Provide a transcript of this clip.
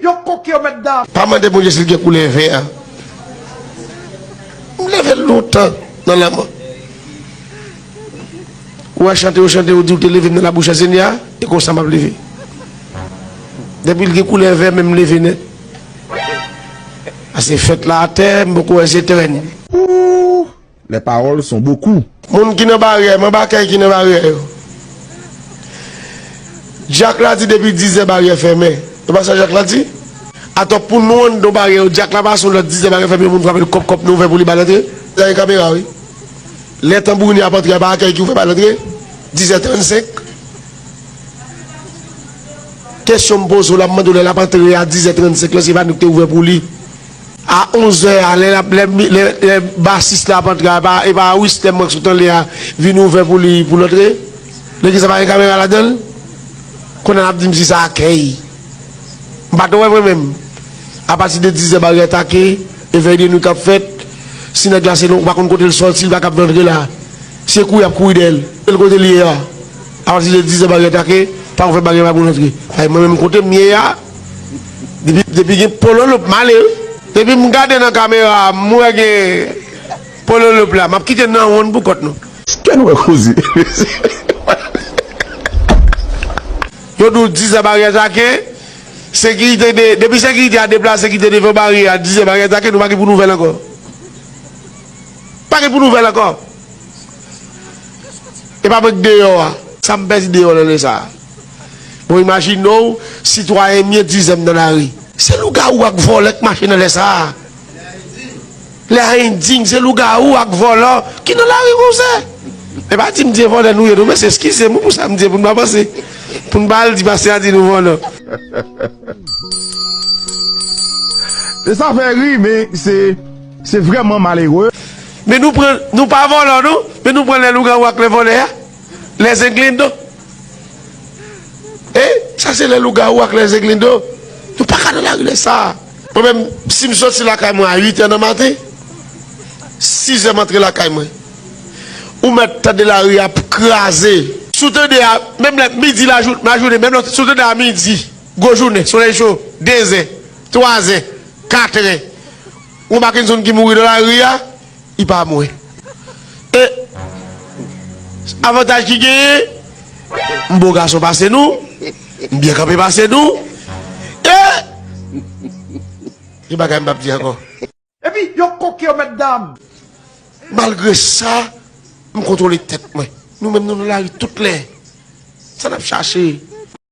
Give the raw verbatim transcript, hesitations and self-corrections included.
Yo koke yo, mèt dam. Pa mande Bondye si l gen koulè vè. M leve l lontan nan lanmò. Ou wè chante yo chante, yo di ou te leve m nan labouch a Senyè a, e konsa m ap leve. Depi l gen koulè vè, men m leve nèt. Pase fèt la atè, m poko wè zye trèn. Ooh, les paroles sont beaucoup. Moun ki nan baryè, m anba kay ki nan baryè yo. Dyak la di depi dizè baryè fèmen. E pa sa Dyak la di? Atò pou nou anndan baryè yo, Dyak la pase yon lòt dizè baryè fèmen, yon moun frape l kòp kòp, nou ouvè pou li ba l antre. Sa gen kamera, wi. Lè tanbourinè ap antre, a pa akèy ki ouvè ba l antre? Dizè trannsenk. Kesyon m poze w la, m mande w lè l ap antre a dizè trannsenk lan, se pa nou ki te ouvè pou li? A onzè a, lè l ap, lè, lè, lè basis la ap antre a, e pa, e pa Wislè Manks ou tande a vin ouvè pou li, pou l antre? Legliz la pa gen kamera ladan l? Kounye a n ap di m si sa akèy. M pa t wè mwen menm. Apati de dizè baryè take, evèy de nwi k ap fèt. Si nèg la se non, ou pa konn kote l sòti, li pa kab antre la. Se kouri y ap kouri dèyè l. E l kote l ye a? Apati de dizè baryè take, pa konn fè baryè pa pou l antre. Ay, mwen menm kote m ye a, depi, depi gen pololop, m ale wi. Depi m gade nan kamera, m wè gen pololop la, m ap kite nan wonn pou kont nou. Kè nou wè koze. Yo di w dizè baryè take, sekirite de, depi sekirite a deplase kite devan baryè a, dizè baryè take, nou pa gen pou nouvèl ankò. Pa gen pou nouvèl ankò. E pa mwen k deyò a. Sa m pèdi deyò nan lè sa a. Bon, imajine w, sitwayen m ye, dizè m nan lari. Se lougawou ak vòlè k mache nan lè sa a. Lè a endiy, se lougawou ak vòlò ki nan lari konsa. E pa di m di e vòlè nou ye non, mesye, eskize m pou sa m di e pou n pa panse. Pou n pa al di pastè a di nou vòlò. E sa fè ri, men se, se vrèman malere. Men nou pran, nou pa vòlò non, men nou pran lè lougawou ak lè vòlè a, lè zenglendo. E sa se lè lougawou ak lè zenglendo. Nou pa ka nan lari lè sa a. Mwen menm, si m soti lakay mwen a uit è nan maten, sis è m antre lakay mwen. Ou mèt tande lari a ap kraze. Si w tande a, menm lè midi lajou-, lajounen, menm lè, si w tande a midi, gwo jounen, solèy cho, de zè, twa zè, kat è, ou pa konn moun ki mouri nan lari a, li pa mwen. E avantaj ki genyen, m bo gason pase nou, m byen kanpe pase nou. E gen bagay m p ap di ankò. Epi yo koke yo, mèt dam. Malgre sa, m kontwole tèt mwen. Nou menm nou nan lari tout lè. Sa n ap chache?